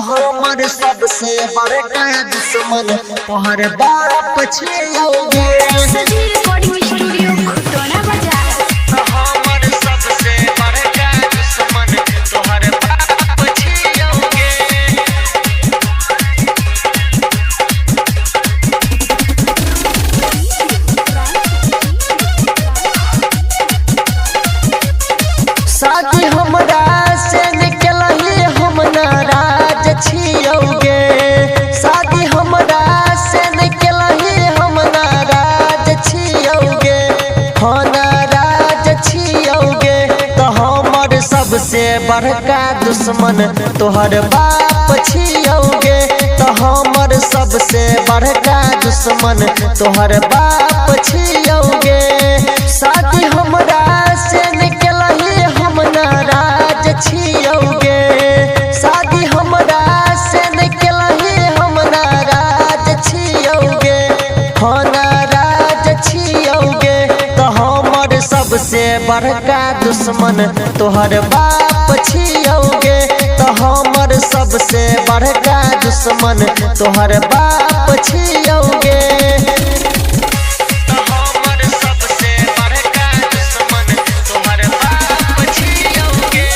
हमर सबसे बड़का दुश्मन तोहर बाप छियौगे। सजी रिकॉर्डिंग स्टूडियो खुटौना बाजार। हमर सबसे बड़का दुश्मन तोहर बाप छियौगे। शादी हमरा से निकलही हम नाराज छियौगे। शादी हमरा से निकलही हम नाराज छियौगे। हाँ नाराज छियौगे। तो हमर सबसे बड़का दुश्मन तोहर बाप छियौगे। तो हमर सबसे बड़का दुश्मन तोहर बाप छियौगे। शादी हमरा से निकलही हम नाराज छियौगे। शादी हमरा से निकलही हम नाराज छियौगे। हाँ नाराज छियौगे। तो हमर सबसे बड़का दुश्मन तोहर बाप छियौगे। तो हमर सबसे बड़का दुश्मन तोहर बाप छियौगे। हमर सबसे बड़का दुश्मन तोहर बाप छियौगे।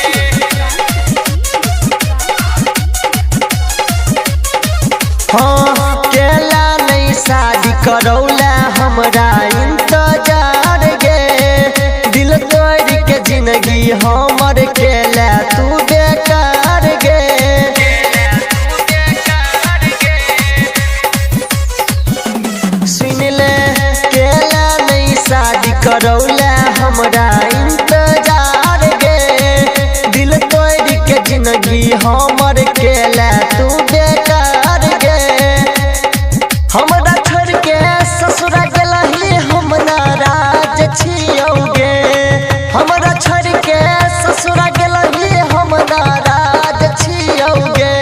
हाँ केला नहीं शादी करौला हमरा इंतजार गे। दिल तोड़ के जिंदगी हमर केला तू बेकार गे। सुन ले केला नहीं शादी करौला हमरा इंतजार गे। दिल तोड़ के जिंदगी हमर केला तू बेकार गे। हमरा छोड़ के ससुरा गेलही हम नाराज छियौगे। हमरा छोड़ के ससुरा गेलही हम नाराज छियौगे।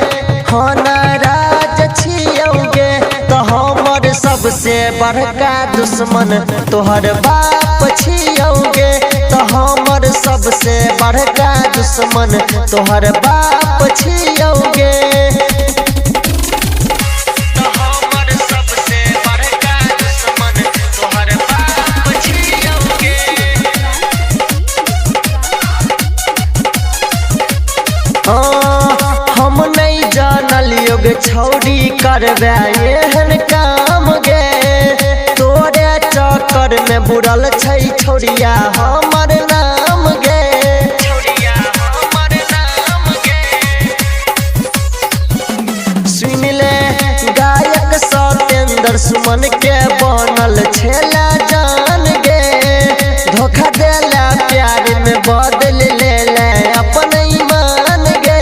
हाँ नाराज छियौगे। तो हमर सबसे बड़का दुश्मन तोहर बाप छियौगे। तो हमर सबसे बड़का दुश्मन तोहर बाप छियौगे। हमर सबसे बड़का दुश्मन तोहर बाप छियौगे। हाँ, हम नहीं जानल योग छौरी करबे एहन काम गे। तोरे चक्कर में बुड़ल छै छौरिया हमर नाम गे। छौरिया हमर नाम गे। सुन ले गायक सत्येंद्र सुमन के बनल छेला जान गे। धोखा देला प्यार में बदल लेला अपन ईमान गे।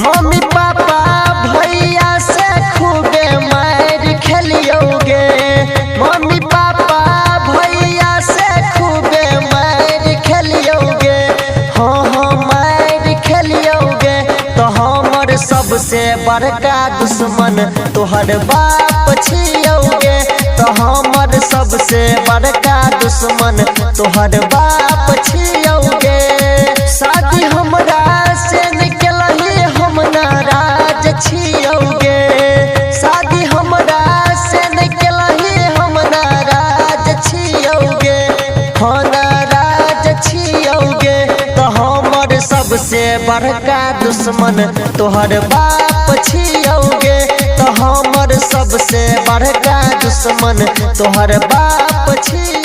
मम्मी पापा भैया से खूबे मार खेलियौगे। मम्मी पापा भैया से खूबे मार खेलियौगे। हाँ हाँ मार खेलियौगे। तो हमर सबसे बड़का दुश्मन तोहर बाप छियौगे। तो हमर सबसे बड़का दुश्मन तोहर बाप छियौगे। शादी हमरा से निकलही हम नाराज छियौगे। शादी हमरा से निकलही हम नाराज छियौगे। हाँ नाराज छियौगे। तो हमर सबसे बड़का दुश्मन तोहर बाप छियौगे। तो हमर सबसे बड़का दुश्मन तोहर बाप छियौगे।